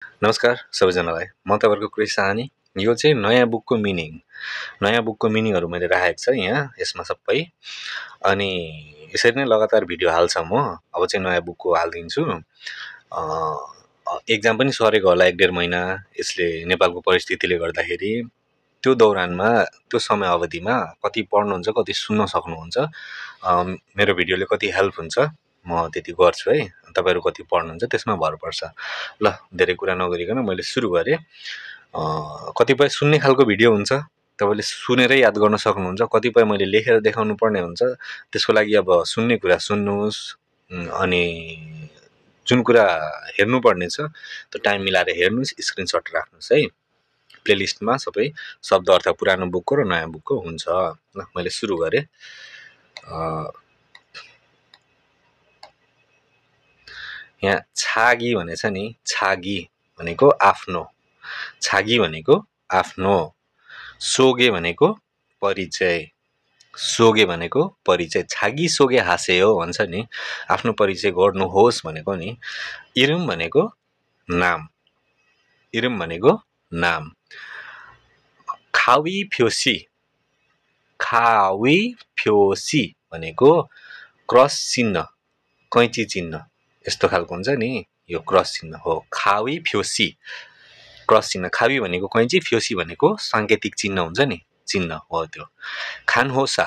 नमस्कार सबैजनालाई म तपाईहरुको क्रिस साहनी। यो चाहिँ नयाँ बुकको मिनिङहरु मैले राखेको छ यहाँ यसमा सबै। अनि यसरी नै लगातार भिडियो हाल्छ म। अब चाहिँ नयाँ बुकको हाल्दिन्छु। एक्जाम पनि सरेको होला 1.5 महिना। यसले नेपालको परिस्थितिले गर्दाखेरि त्यो दौरानमा त्यो समय अवधिमा कति पढ्नुहुन्छ कति सुन्न सक्नुहुन्छ, मेरो भिडियोले कति हेल्प हुन्छ म त्यति गर्छु है। तपाईहरु कति पढ्नुहुन्छ त्यसमा भर पर्छ। ल धेरै कुरा नगरिकन मैले सुरु गरे। कतिपय सुन्ने खालको भिडियो हुन्छ, तपाईले सुनेरै याद गर्न सक्नुहुन्छ। कतिपय मैले लेखेर देखाउनु पर्ने हुन्छ, त्यसको लागि अब सुन्ने कुरा सुन्नुस्। अनि जुन कुरा हेर्नु पर्ने छ त्यो टाइम मिलाएर हेर्नुस्, स्क्रिनशट राख्नुस् है। प्लेलिस्टमा सबै शब्द अर्थ पुरानो बुकको र नयाँ बुकको हुन्छ। ल मैले सुरु गरे। यहाँ छागी भनेछ नि, छागी भनेको आफ्नो, छागी भनेको आफ्नो, सोगे भनेको परिचय, सोगे भनेको परिचय, छागी सोगे हाँसे हो भन्छ नि, आफ्नो परिचय गर्नुहोस् भनेको नि। इरुम भनेको नाम, इरुम भनेको नाम। खावी फ्योसी, खावी फ्योसी भनेको क्रस चिन्ह, कैची चिन्ह यस्तो खालको हुन्छ नि, यो क्रस चिन्ह हो। खावी फ्योसी क्रस चिन्ह, खावी भनेको कैची, फ्योसी भनेको सांकेतिक चिन्ह हुन्छ नि, चिन्ह हो त्यो। खानहोसा,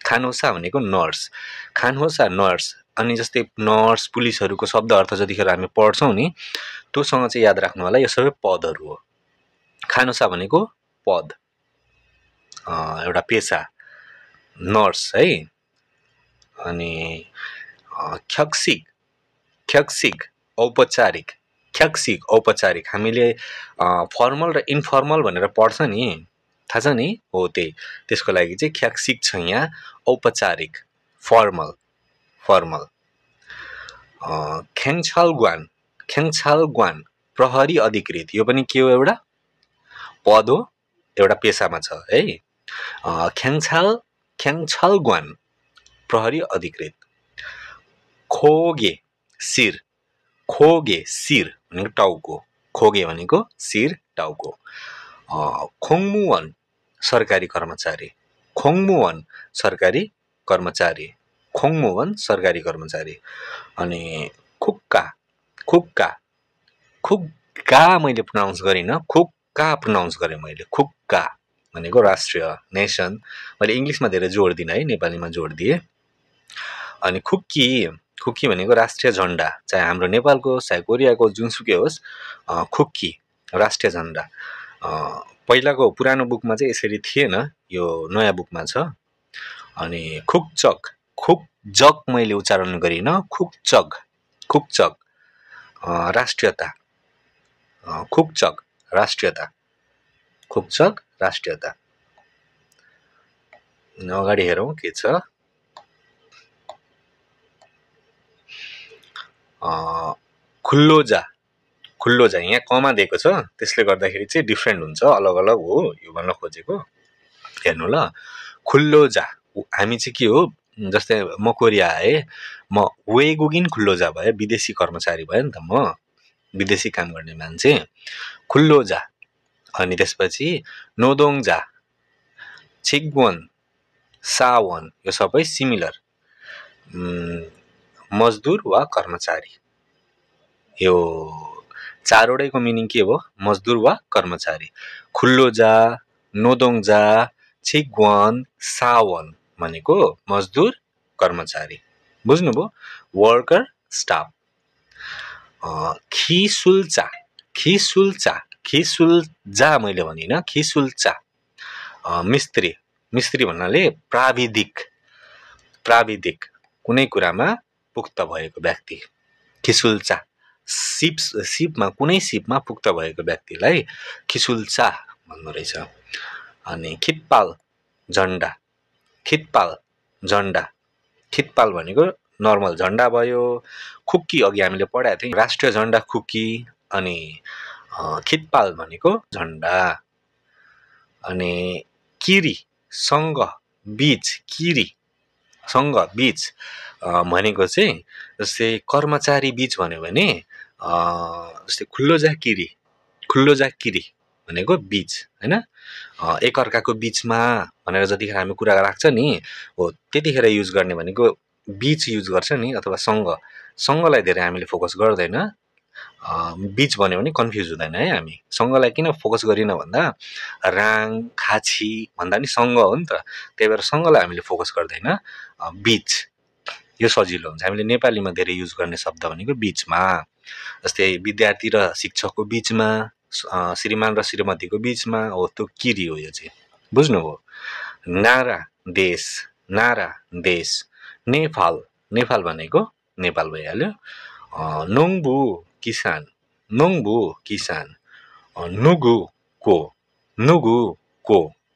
खानहोसा भनेको नर्स, खानहोसा नर्स। अनि जस्तै नर्स पुलिसहरुको शब्द अर्थ जतिखेर हामी पढ्छौं नि, त्योसँग चाहिँ याद राख्नु होला यो सबै पदहरु हो। खानहोसा भनेको पद, एउटा पेशा नर्स है। अनि ख्यक्सिक, ख्यक्सिक औपचारिक, ख्यक्सिक औपचारिक। हामीले फर्मल र इन्फर्मल भनेर पढ्छ नि, थाहा छ नि, हो त्यही। त्यसको लागि चाहिँ ख्यक्सिक छ यहाँ, औपचारिक फर्मल, फर्मल। खेङछालग्वान, खेङछालग्वान प्रहरी अधिकृत, यो पनि के हो, एउटा पद हो, एउटा पेशामा छ है। खेङछालग्वान प्रहरी अधिकृत। खोगे शिर, खोगे शिर भनेको टाउको, खोगे भनेको शिर टाउको। खोङमुवन सरकारी कर्मचारी, खोङमुवन सरकारी कर्मचारी, खोङमुवन सरकारी कर्मचारी। अनि खुक्का, खुक्का, खुक्का मैले प्रोनाउन्स गरिन, खुक्का प्रोनाउन्स गरे मैले, खुक्का भनेको राष्ट्रिय, नेसन। मैले इंग्लिशमा धेरै जोड दिन है, नेपालीमा जोड दिए। अनि खुक्की, खुक्की भनेको राष्ट्रिय झण्डा, चाहे हाम्रो नेपालको चाहे कोरियाको जुनसुकै होस्, खुक्की राष्ट्रिय झण्डा। पहिलाको पुरानो बुकमा चाहिँ यसरी थिएन, यो नयाँ बुकमा छ। अनि खुक्चक, खुक्जक मैले उच्चारण गरिन, खुक्चक, खुक्चक राष्ट्रियता, खुक्चक राष्ट्रियता, खुक्चक राष्ट्रियता। अगाडि हेरौँ के छ। खुल्लोजा, खुल्लोजा यहाँ कमा दिएको छ, त्यसले गर्दाखेरि चाहिँ डिफ्रेन्ट हुन्छ, अलग अलग हो यो भन्न खोजेको। हेर्नु ल, खुल्लोजा हामी चाहिँ के हो, जस्तै म कोरिया आए, म वेगुगिन खुल्लोजा भयो, विदेशी कर्मचारी भयो नि त, म विदेशी काम गर्ने मान्छे, खुल्लोजा। अनि त्यसपछि नोदोङजा, छिगवन, सावन, यो सबै सिमिलर, मजदुर वा कर्मचारी। यो चारवटैको मिनिङ के हो, मजदुर वा कर्मचारी। खुल्लोजा, नोदोङजा, छिगवन, सावन भनेको मजदुर कर्मचारी, बुझ्नुभयो, वर्कर स्टाफ। खिसुल्चा, खिसुल्चा, खिसुल्जा मैले भनिन, खिसुल्चा मिस्त्री, मिस्त्री भन्नाले प्राविधिक, प्राविधिक कुनै कुरामा पुक्त भएको व्यक्ति, खिसुल्चा। सिपमा कुनै सिपमा पुक्त भएको व्यक्तिलाई खिसुल्चा भन्दो रहेछ। अनि खितपाल झण्डा, खितपाल झण्डा, खितपाल भनेको नर्मल झण्डा भयो। खुक्की अघि हामीले पढाएको थियौँ, राष्ट्रिय झण्डा खुक्की। अनि खितपाल भनेको झण्डा। अनि किरी सँग बीच, किरी सँग बीच भनेको चाहिँ जस्तै कर्मचारी बीच भन्यो भने जस्तै खुल्लो जाकिरी भनेको बीच हैन एकअर्काको बीचमा भनेर जतिखेर हामी कुरा राख्छ नि हो त्यतिखेर युज गर्ने भनेको बीच युज गर्छ नि अथवा सँगलाई धेरै हामीले फोकस गर्दैन बीच भन्यो भने कन्फ्युज हुँदैन है हामी सँगलाई किन फोकस गरिन भन्दा राङ खाची भन्दा नि सँग हो नि त त्यही भएर सँगलाई हामीले फोकस गर्दैन बीच यो सजिलो हुन्छ हामीले नेपालीमा धेरै युज गर्ने शब्द भनेको बीचमा जस्तै विद्यार्थी र शिक्षकको बीचमा श्रीमान र श्रीमतीको बीचमा हो त्यो किरी हो यो चाहिँ बुझ्नुभयो नारा देश नेपाल भनेको नेपाल भइहाल्यो नोङबु किसान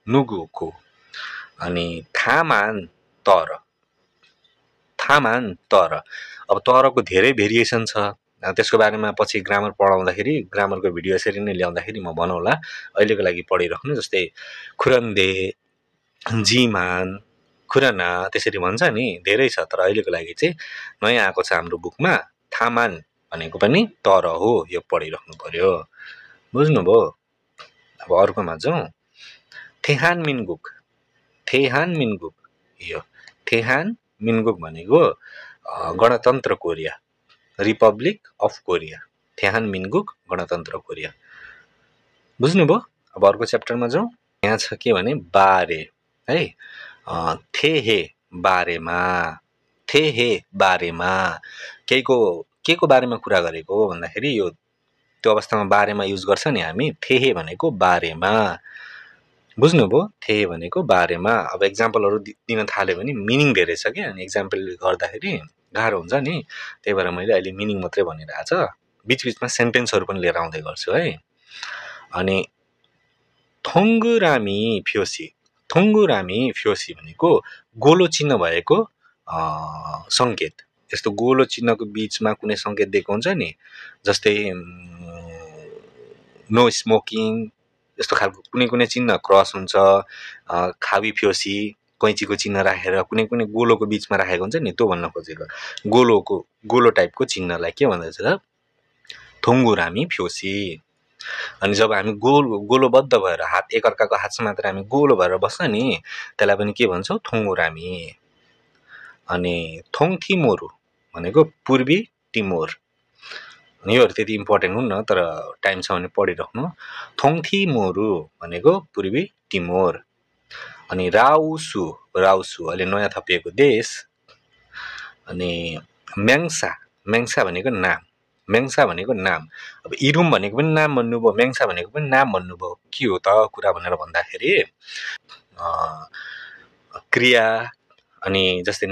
नुगुको अनि थामान तर अब तरको धेरै भेरिएसन छ त्यसको बारेमा पछि ग्रामर पढाउँदाखेरि ग्रामरको भिडियो यसरी नै ल्याउँदाखेरि म बनाउला अहिलेको लागि पढिराख्नु जस्तै खुरन्दे जिमान खुरना त्यसरी भन्छ नि धेरै छ तर अहिलेको लागि चाहिँ नयाँ आएको छ हाम्रो बुकमा थामान भनेको पनि तर हो यो पढिराख्नु पर्यो बुझ्नुभयो अब अर्कोमा जाउँ थेहान मिनगुक यो थेहान मिनगुक भनेको गणतन्त्र कोरिया रिपब्लिक अफ कोरिया थेहान मिनगुक गणतन्त्र कोरिया बुझ्नुभयो अब अर्को च्याप्टरमा जाउँ यहाँ छ के भने बारे है थेहे बारेमा केको बारेमा कुरा गरेको भन्दाखेरि यो त्यो अवस्थामा बारेमा युज गर्छ नि हामी थेहे भनेको बारेमा बुझ्नुभयो थेहे भनेको बारेमा अब एक्जाम्पलहरू दिन थाल्यो भने मिनिङ धेरै छ क्या अनि एक्जाम्पल गर्दाखेरि गाह्रो हुन्छ नि त्यही भएर मैले अहिले मिनिङ मात्रै भनिरहेको छ बीचबीचमा सेन्टेन्सहरू पनि लिएर आउँदै गर्छु है अनि थोङ्गुरामी फ्योसी भनेको गोलो चिन्ह भएको सङ्केत यस्तो गोलो चिन्हको बीचमा कुनै सङ्केत दिएको हुन्छ नि जस्तै नो स्मोकिङ यस्तो खालको कुनै चिन्ह क्रस हुन्छ खावी फ्योसी कैँचीको चिन्ह राखेर कुनै गोलोको बीचमा राखेको हुन्छ नि त्यो भन्न खोजेको गोलो टाइपको चिन्हलाई के भन्दछ त थोङ्गुरामी फ्योसी अनि जब हामी गोलोबद्ध भएर हात एकअर्काको हात समातेर हामी गोलो भएर बस्छ नि त्यसलाई पनि के भन्छौँ थोङ्गुरामी अनि थोङथिमोरु भनेको पूर्वी टिमोर योहरू त्यति इम्पोर्टेन्ट हुन्न तर टाइम छ भने पढिराख्नु थोङथिमोरु भनेको पूर्वी टिमोर अनि राउसु अहिले नयाँ थपिएको देश अनि म्याङ्सा भनेको नाम अब इरुम भनेको पनि नाम भन्नुभयो म्याङ्सा भनेको पनि नाम भन्नुभयो के हो त कुरा भनेर भन्दाखेरि क्रिया अनि जस्तै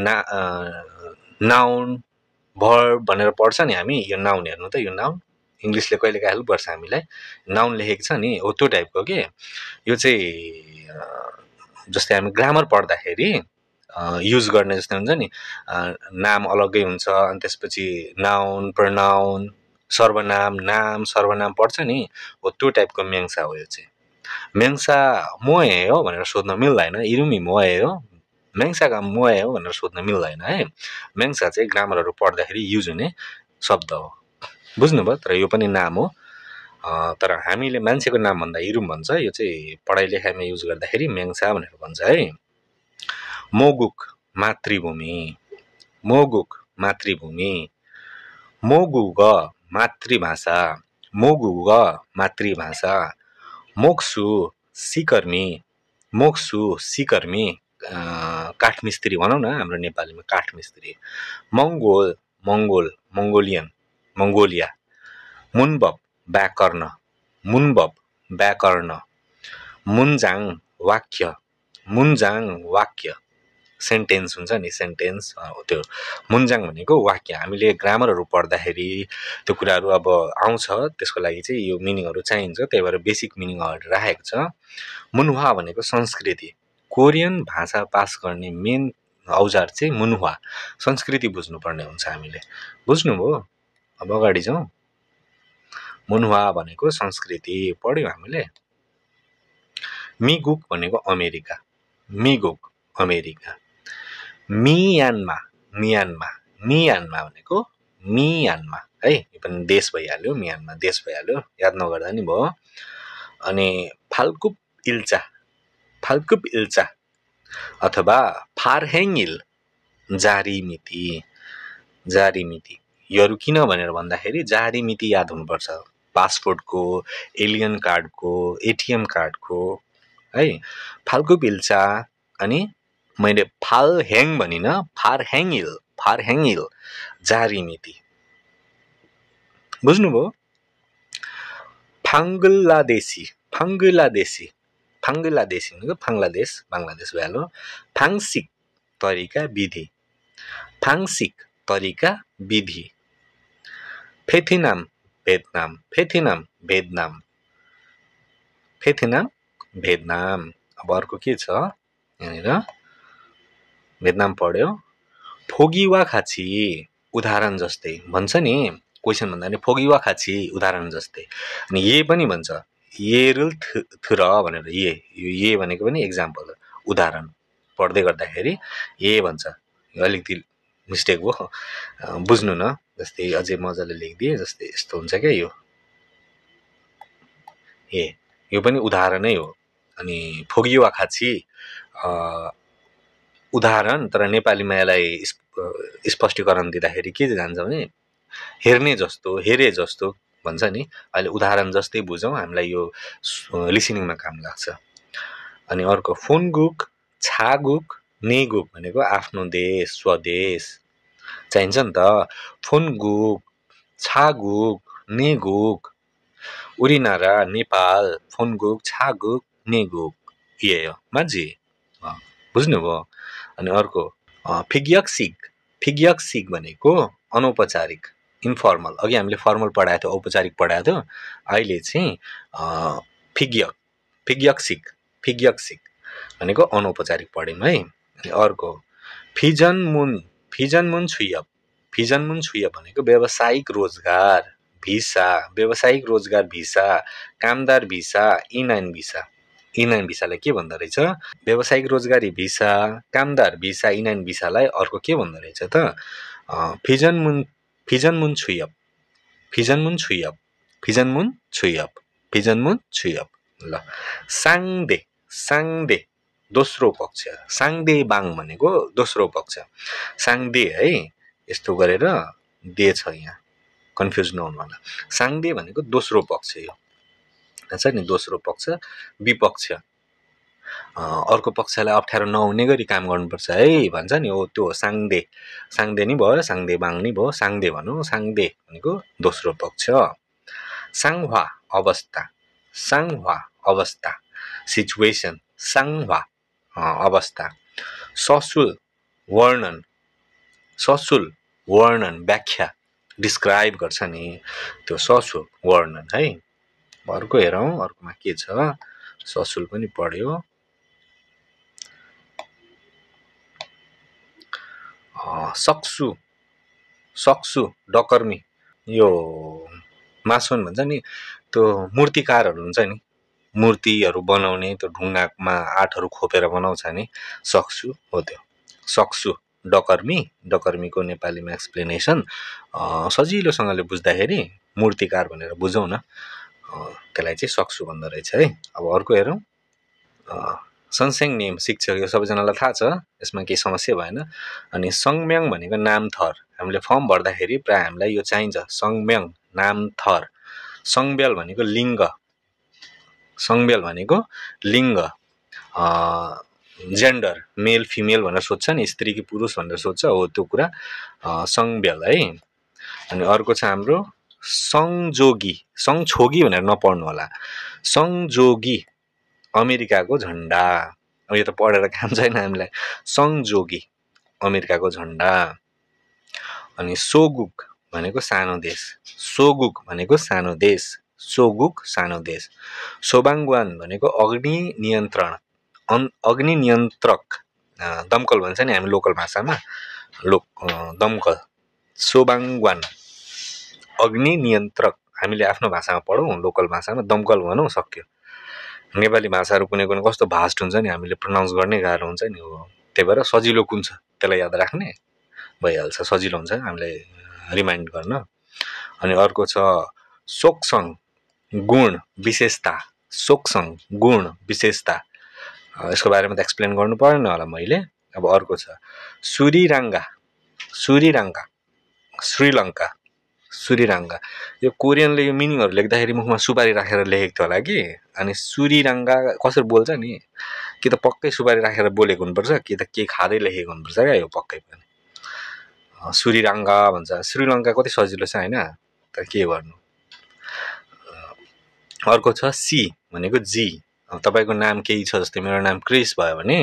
नाउन भर्ब भनेर पढ्छ नि हामी यो नाउन हेर्नु त यो नाउन इङ्ग्लिसले कहिलेकाहीँ हेल्प गर्छ हामीलाई नाउन लेखेको छ नि हो त्यो टाइपको के यो चाहिँ जस्तै हामी ग्रामर पढ्दाखेरि युज गर्ने जस्तै हुन्छ नि नाम अलग्गै हुन्छ अनि त्यसपछि नाउन प्रनाउन नाम सर्वनाम पढ्छ नि हो त्यो टाइपको म्याङ्सा हो यो चाहिँ म्याङ्सा मोए हो भनेर सोध्न मिल्दैन इरुमी मोए हो म्याङ्साका मोए हो भनेर सोध्न मिल्दैन है म्याङ्सा चाहिँ ग्रामरहरू पढ्दाखेरि युज हुने शब्द हो बुझ्नुभयो तर यो पनि नाम हो तर हामीले मान्छेको नाम भन्दा इरुम भन्छ यो चाहिँ पढाइ लेखाइमा युज गर्दाखेरि म्याङ्सा भनेर भन्छ है मोगुक मातृभूमि मोगुग मातृभाषा मोक्सु सिकर्मी काठमिस्त्री भनौँ न हाम्रो नेपालीमा काठमिस्त्री मङ्गोलिया मुन्बब व्याकरण मुन्जाङ वाक्य सेन्टेन्स हुन्छ नि सेन्टेन्स त्यो मुन्जाङ भनेको वाक्य हामीले ग्रामरहरू पढ्दाखेरि त्यो कुराहरू अब आउँछ त्यसको लागि चाहिँ यो मिनिङहरू चाहिन्छ त्यही भएर बेसिक मिनिङहरू राखेको छ मुन्हुवा भनेको संस्कृति कोरियन भाषा पास गर्ने मेन औजार चाहिँ मुन्हुवा संस्कृति बुझ्नुपर्ने हुन्छ हामीले बुझ्नुभयो अब अगाडि जाउँ मुन्हुवा भनेको संस्कृति पढ्यौँ हामीले मिगुक भनेको अमेरिका मियानमा भनेको है, यो पनि देश भइहाल्यो, म्यानमार देश भइहाल्यो, याद नगर्दा नि भयो। अनि फाल्कुप इल्चा अथवा फारहेङ जारी मिति योहरू किन भनेर भन्दाखेरि जारी मिति याद हुनुपर्छ, पासपोर्टको, एलियन कार्डको, एटिएम कार्डको है। फाल्कुप इल्चा अनि मैले फालहेङ भनिन, फारहेङ जारी मिति, बुझ्नुभयो। फाङ्गलादेशी भनेको बांग्लादेश भइहाल्यो। फाङ्सिक तरिका विधि, फेथिनाम भेदनाम। अब अर्को के छ यहाँनिर, भेदनाम पढ्यो। फोगिवा खाची उदाहरण जस्तै भन्छ नि, क्वेसन भन्दा नि फोगिवा खाची उदाहरण जस्तै। अनि ये पनि भन्छ, येरुल थुर भनेर, ये भनेको पनि एक्जाम्पल हो, उदाहरण पढ्दै गर्दाखेरि ये भन्छ। यो अलिकति मिस्टेक भयो, बुझ्नु न। जस्तै अझै मजाले लेखिदिए जस्तै यस्तो हुन्छ क्या यो पनि उदाहरणै हो। अनि फोगिवा खाची उदाहरण, तर नेपालीमा यसलाई स्पष्टीकरण दिँदाखेरि के जान्छ भने हेरे जस्तो भन्छ नि, अहिले उदाहरण जस्तै बुझौँ, हामीलाई यो लिसनिङमा काम लाग्छ। अनि अर्को फोनगुक, छागुक, नेगुक भनेको आफ्नो देश, स्वदेश चाहिन्छ नि त। फोनगुक, छागुक, नेगुक, उरिनारा नेपाल, फोनगुक, छागुक, नेगुक, ये हो माझी, बुझ्नुभयो। अनि अर्को फिग्यक्सिक भनेको अनौपचारिक, इन्फर्मल। अघि हामीले फर्मल पढाएको थियो, औपचारिक पढाएको थियो, अहिले चाहिँ फिग्यक्सिक भनेको अनौपचारिक पढ्यौँ है। अनि अर्को फिजनमुन छुयप भनेको व्यावसायिक रोजगार भिसा, कामदार भिसा, इनाइन भिसालाई के भन्दो रहेछ, व्यावसायिक रोजगारी भिसा, कामदार भिसा, इनाइन भिसालाई अर्को के भन्दो रहेछ त, फिजनमुन छुयप। ल, साङदे दोस्रो पक्ष, साङदेबाङ भनेको दोस्रो पक्ष, साङदे है, यस्तो गरेर दे छ यहाँ, कन्फ्युज नहुनु होला। साङदे भनेको दोस्रो पक्ष, यो छ नि दोस्रो पक्ष, विपक्ष। अर्को पक्षलाई अप्ठ्यारो नहुने गरी काम गर्नुपर्छ है भन्छ नि, हो त्यो साङदे नि भयो, साङदेबाङ नि भयो, साङदे भनौँ, साङदे भनेको दोस्रो पक्ष। साङह्वा अवस्था, सिचुएसन, साङह्वा अवस्था। ससुल वर्णन, व्याख्या, डिस्क्राइब गर्छ नि, त्यो ससुल वर्णन है। अर्को हेरौँ, अर्कोमा के छ, ससुल पनि पढ्यो। सक्सु डकर्मी, यो मासोन भन्छ नि, त्यो मूर्तिकारहरू हुन्छ नि, मूर्तिहरू बनाउने, त्यो ढुङ्गामा आठहरू खोपेर बनाउँछ नि, सक्सु हो त्यो। सक्सु डकर्मीको नेपालीमा एक्सप्लेनेसन सजिलोसँगले बुझ्दाखेरि मूर्तिकार भनेर बुझौँ न, त्यसलाई चाहिँ सक्सु भन्दो रहेछ है। अब अर्को हेरौँ, सनसेङ नेम शिक्षक, यो सबैजनालाई थाहा छ, यसमा केही समस्या भएन। अनि सङम्याङ भनेको नाम थर, हामीले फर्म भर्दाखेरि प्राय हामीलाई यो चाहिन्छ, सङम्याङ नाम थर। सङ्ब्याल भनेको लिङ्ग, जेन्डर, मेल फिमेल भनेर सोध्छ नि, स्त्री कि पुरुष भनेर सोध्छ, हो त्यो कुरा सङ्ब्याल है। अनि अर्को छ हाम्रो सङछोगी भनेर नपढ्नु होला, सङजोगी अमेरिकाको झन्डा। अब यो त पढेर काम छैन हामीलाई, सङजोगी अमेरिकाको झन्डा। अनि सोगुक भनेको सानो देश, सोबाङवान भनेको अग्नि नियन्त्रक, दमकल भन्छ नि हामी लोकल भाषामा, दमकल। सोबाङवान अग्नि नियन्त्रक, हामीले आफ्नो भाषामा पढौँ, लोकल भाषामा दमकल भनौँ, सक्यो। नेपाली भाषाहरू कुनै कस्तो भास्ट हुन्छ नि, हामीले प्रोनाउन्स गर्नै गाह्रो हुन्छ नि, हो त्यही भएर सजिलो कुन छ त्यसलाई याद राख्ने भइहाल्छ, सजिलो हुन्छ हामीलाई रिमाइन्ड गर्न। अनि अर्को छ सोक्सङ गुण विशेषता सोक्सङ गुण विशेषता यसको बारेमा त एक्सप्लेन गर्नु पर्दैन होला मैले अब अर्को छ सुरीराङ्गा श्रीलङ्का सुरीराङ्गा यो कोरियनले यो मिनिङहरु लेख्दाखेरि मुखमा सुपारी राखेर लेखेको थियो होला कि अनि सुरीराङ्गा कसरी बोल्छ नि कि त पक्कै सुपारी राखेर बोलेको हुनुपर्छ कि त के खादै लेखेको हुनुपर्छ क्या यो पक्कै पनि सुरीराङ्गा भन्छ श्रीलङ्का कति सजिलो छ हैन त के गर्नु अर्को छ सी भनेको जी तपाईको नाम केही छ जस्तै मेरो नाम क्रिस भयो भने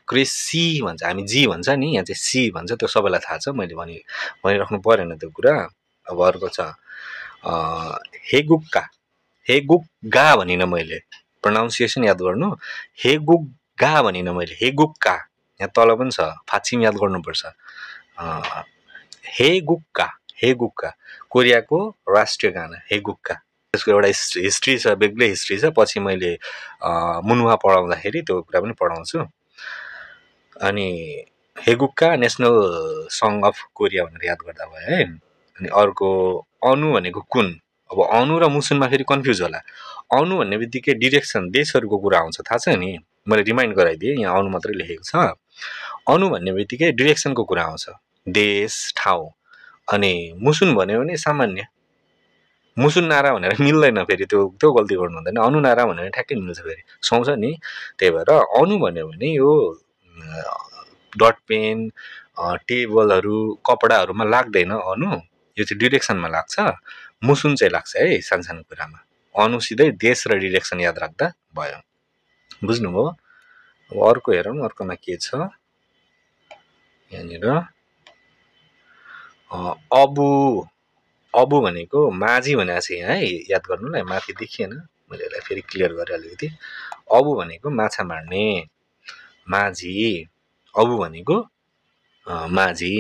क्रिस सी भन्छ हामी जी भन्छ नि यहाँ चाहिँ सी भन्छ त्यो सबैलाई थाहा छ मैले भनिराख्नु परेन त्यो कुरा अब अर्को छ हेगुक्गा भनिन मैले प्रोनाउन्सिएसन याद गर्नु हेगुक्गा भनिन मैले हेगुक्का यहाँ तल पनि छ फाछिम याद गर्नुपर्छ हेगुक्का कोरियाको राष्ट्रिय गाना हेगुक्का त्यसको एउटा हिस्ट्री छ बेग्लै हिस्ट्री छ पछि मैले मुनुवा पढाउँदाखेरि त्यो कुरा पनि पढाउँछु अनि हेगुक्का नेशनल सङ अफ कोरिया भनेर याद गर्दा भयो है अनि अर्को अनु भनेको कुन अब अनु र मुसुनमा फेरि कन्फ्युज होला अनु भन्ने बित्तिकै डिरेक्सन देशहरुको कुरा आउँछ थाहा छ नि मैले रिमाइन्ड गराइदिए यहाँ अनु मात्रै लेखेको छ अनु भन्ने बित्तिकै डिरेक्सनको कुरा आउँछ देश ठाउँ अनि मुसुन भन्यो भने सामान्य मुसुन नारा भनेर मिल्दैन फेरि त्यो गल्ती गर्नु हुँदैन अनु नारा भनेर ठ्याक्कै मिल्छ फेरि सुहाउँछ नि त्यही भएर अनु भन्यो भने यो डट पेन टेबलहरु कपडाहरुमा लाग्दैन अनु यो चाहिँ डिरेक्सनमा लाग्छ मुसुन चाहिँ लाग्छ है सानसानो कुरामा अनु सिधै देश र डिरेक्सन याद राख्दा भयो बुझ्नुभयो अब अर्को हेरौँ अर्कोमा के छ यहाँनिर अबु भनेको माझी भनेको छ यहाँ है याद गर्नुलाई माथि देखिएन मैले यसलाई फेरि क्लियर गरे अलिकति अबु भनेको माछा मार्ने माझी अबु भनेको माझी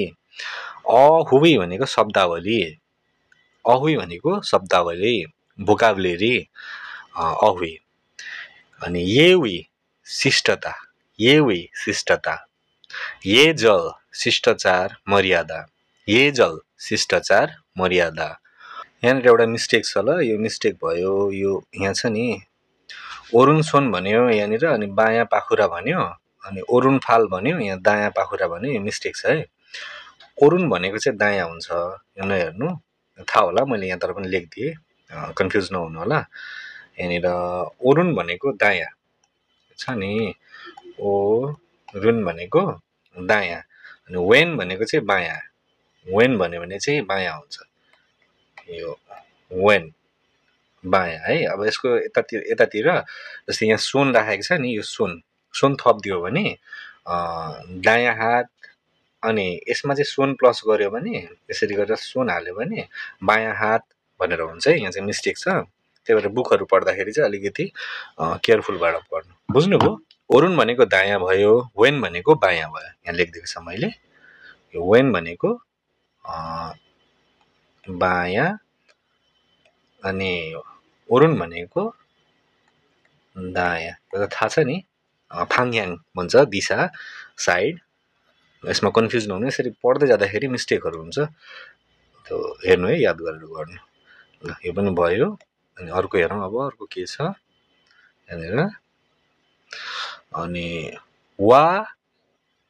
अहुई भनेको शब्दावली भोकाबुलेरी अहुई अनि येवी शिष्टता येजल शिष्टाचार मर्यादा यहाँनिर एउटा मिस्टेक छ ल यो मिस्टेक भयो यो यहाँ छ नि ओरुनसोन भन्यो यहाँनिर अनि बायाँ पाखुरा भन्यो अनि ओरुनफाल भन्यो यहाँ दायाँ पाखुरा भन्यो यो मिस्टेक छ है ओरुन भनेको चाहिँ दायाँ हुन्छ यो नहेर्नु थाहा होला मैले यहाँ तर पनि लेखिदिएँ कन्फ्युज नहुनु होला यहाँनिर ओरुन भनेको दायाँ छ नि ओरुन भनेको दायाँ अनि वेन भनेको चाहिँ बायाँ वेन भन्यो भने चाहिँ बायाँ हुन्छ यो वेन बायाँ है अब यसको यतातिर जस्तै यहाँ सोन राखेको छ नि यो सोन थपिदियो भने दायाँ हात अनि यसमा चाहिँ सोन प्लस गर्यो भने यसरी गरेर सोन हाल्यो भने बायाँ हात भनेर हुन्छ है यहाँ चाहिँ मिस्टेक छ त्यही भएर बुकहरु पढ्दाखेरि चाहिँ अलिकति केयरफुलबाट पढ्नु बुझ्नुभयो ओरुन भनेको दायाँ भयो वेन भनेको बायाँ भयो यहाँ लेखिदिएको छ मैले यो वेन भनेको बायाँ अनि ओरुन भनेको दायाँ यो थाहा छ नि फाङयाङ भन्छ दिशा साइड यसमा कन्फ्युज नहुनु यसरी पढ्दै जाँदाखेरि मिस्टेकहरु हुन्छ त्यो हेर्नु है याद गरेर गर्नु ल यो पनि भयो अनि अर्को हेरौँ अब अर्को के छ यहाँनिर अनि वा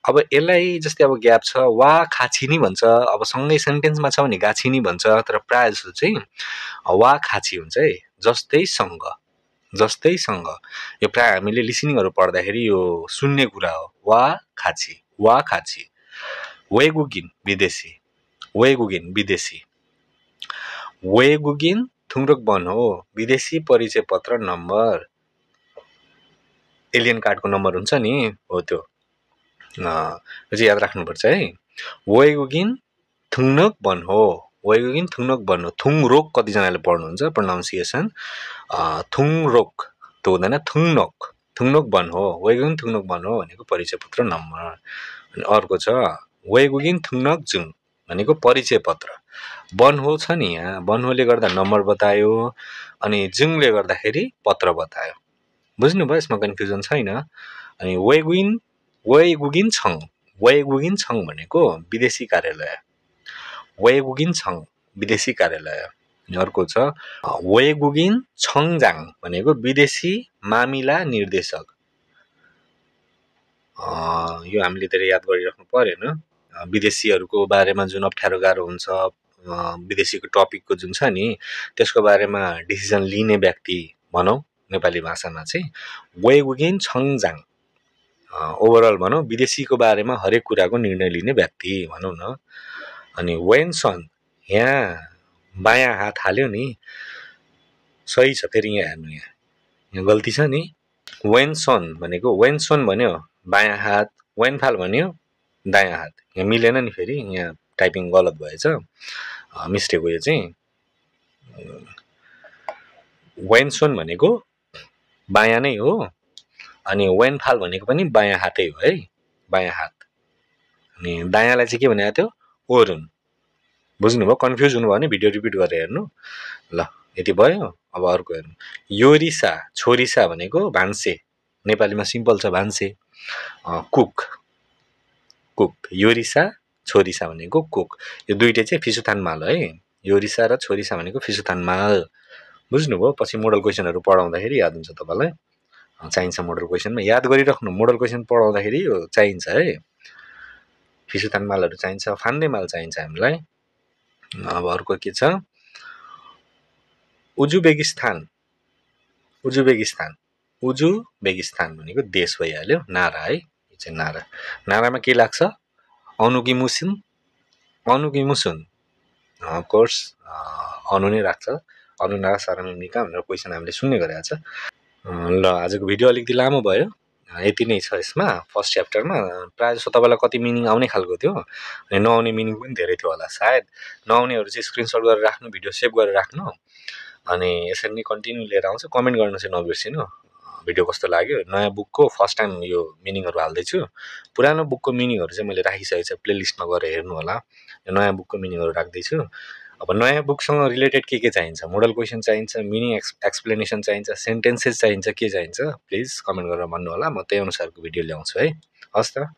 अब यसलाई जस्तै अब ग्याप छ वा खाछिनी भन्छ अब सँगै सेन्टेन्समा छ भने गाछिनी भन्छ तर प्राय जस्तो चाहिँ वा खाछी हुन्छ है जस्तैसँग यो प्राय हामीले लिसनिङहरु पढ्दाखेरि यो सुन्ने कुरा हो वा खाछी वेगुगिन थुङ्रोक बन हो विदेशी परिचय पत्र नम्बर एलियन कार्डको नम्बर हुन्छ नि हो त्यो चाहिँ याद राख्नुपर्छ है वेगुगिन थुङ्नोक बन हो थुङरोक कतिजनाले पढ्नुहुन्छ प्रोनाउन्सिएसन थुङरोक त्यो हुँदैन थुङ्नोक बन हो वेगुगिन थुङ्नोक बन हो भनेको परिचय पत्र नम्बर अनि अर्को छ वेगुगिन थुङ्नोक जुङ भनेको परिचय पत्र बन हो छ नि यहाँ बन होले गर्दा नम्बर बतायो अनि जुङले गर्दाखेरि पत्र बतायो बुझ्नुभयो यसमा कन्फ्युजन छैन अनि वेगुगिन छङ भनेको विदेशी कार्यालय वेगुगिन छङ विदेशी कार्यालय। अर्को छ वेगुगिन छङजाङ भनेको विदेशी मामिला निर्देशक। यो हामीले धेरै याद गरिराख्नु परेन। विदेशीहरूको बारेमा जुन अप्ठ्यारो गाह्रो हुन्छ, विदेशीको टपिकको जुन छ नि त्यसको बारेमा डिसिजन लिने व्यक्ति भनौँ नेपाली भाषामा चाहिँ वेगुगिन छङजाङ। ओभरअल भनौँ विदेशीको बारेमा हरेक कुराको निर्णय लिने व्यक्ति भनौँ न। अनि वेनसन, यहाँ बायाँ हात हाल्यो नि, सही छ। फेरि यहाँ हेर्नु, यहाँ गल्ती छ नि। वेनसन भनेको वेनसन भन्यो बायाँ हात, वेनफाल भन्यो दायाँ हात। यहाँ मिलेन नि, फेरि यहाँ टाइपिङ गलत भएछ, मिस्टेक हो यो चाहिँ। वेनसन भनेको बायाँ नै हो, अनि वेनफाल भनेको पनि बायाँ हातै हो है, बायाँ हात। अनि दायाँलाई चाहिँ के भनेको थियो, ओरुन। बुझ्नुभयो? कन्फ्युज हुनुभयो भने भिडियो रिपिट गरेर हेर्नु ल। यति भयो। अब अर्को हेर्नु, योरिसा छोरिसा भनेको भान्से, नेपालीमा सिम्पल छ भान्से। Cook, cook. योरिसा छोरिसा भनेको कुक। यो दुईटै चाहिँ फिसुथान माल है। योरिसा र छोरिसा भनेको फिसुथान माल। बुझ्नुभयो? पछि मोडल क्वेसनहरू पढाउँदाखेरि याद हुन्छ तपाईँलाई, चाहिन्छ मोडल क्वेसनमा। याद गरिराख्नु, मोडल क्वेसन पढाउँदाखेरि यो चाहिन्छ है। फिसुथान मालहरू चाहिन्छ, फान्ने माल चाहिन्छ हामीलाई। अब अर्को के छ, उजुबेकिस्तान। उजुबेकिस्तान, उजुबेकिस्तान भनेको देश भइहाल्यो, नारा है। यो चाहिँ नारा। नारामा के लाग्छ, अनुकिमुसिन, अनुकिमुसुन। अफकोर्स अनु नै राख्छ, अनुनागा सारामिका भनेर क्वेसन हामीले सुन्ने गरेको छ। ल, आजको भिडियो अलिकति लामो भयो, यति नै छ यसमा। फर्स्ट च्याप्टरमा प्रायः जस्तो तपाईँलाई कति मिनिङ आउने खालको थियो, अनि नआउने मिनिङ पनि धेरै थियो होला सायद। नआउनेहरू चाहिँ स्क्रिनसट गरेर राख्नु, भिडियो सेभ गरेर राख्नु, अनि यसरी नै कन्टिन्यू लिएर आउँछ। कमेन्ट गर्न चाहिँ नबिर्सिनु भिडियो कस्तो लाग्यो। नयाँ बुकको फर्स्ट टाइम यो मिनिङहरू हाल्दैछु। पुरानो बुकको मिनिङहरू चाहिँ मैले राखिसकेको छ, प्लेलिस्टमा गएर हेर्नु होला। नयाँ बुकको मिनिङहरू राख्दैछु। अब नयाँ बुकसँग रिलेटेड के चाहिन्छ, मोडल क्वेसन चाहिन्छ, मिनिङ एक्सप्लेनेसन चाहिन्छ, सेन्टेन्सेस चाहिन्छ, के चाहिन्छ, प्लिज कमेन्ट गरेर भन्नु होला। म त्यही अनुसारको भिडियो ल्याउँछु है। हस् त।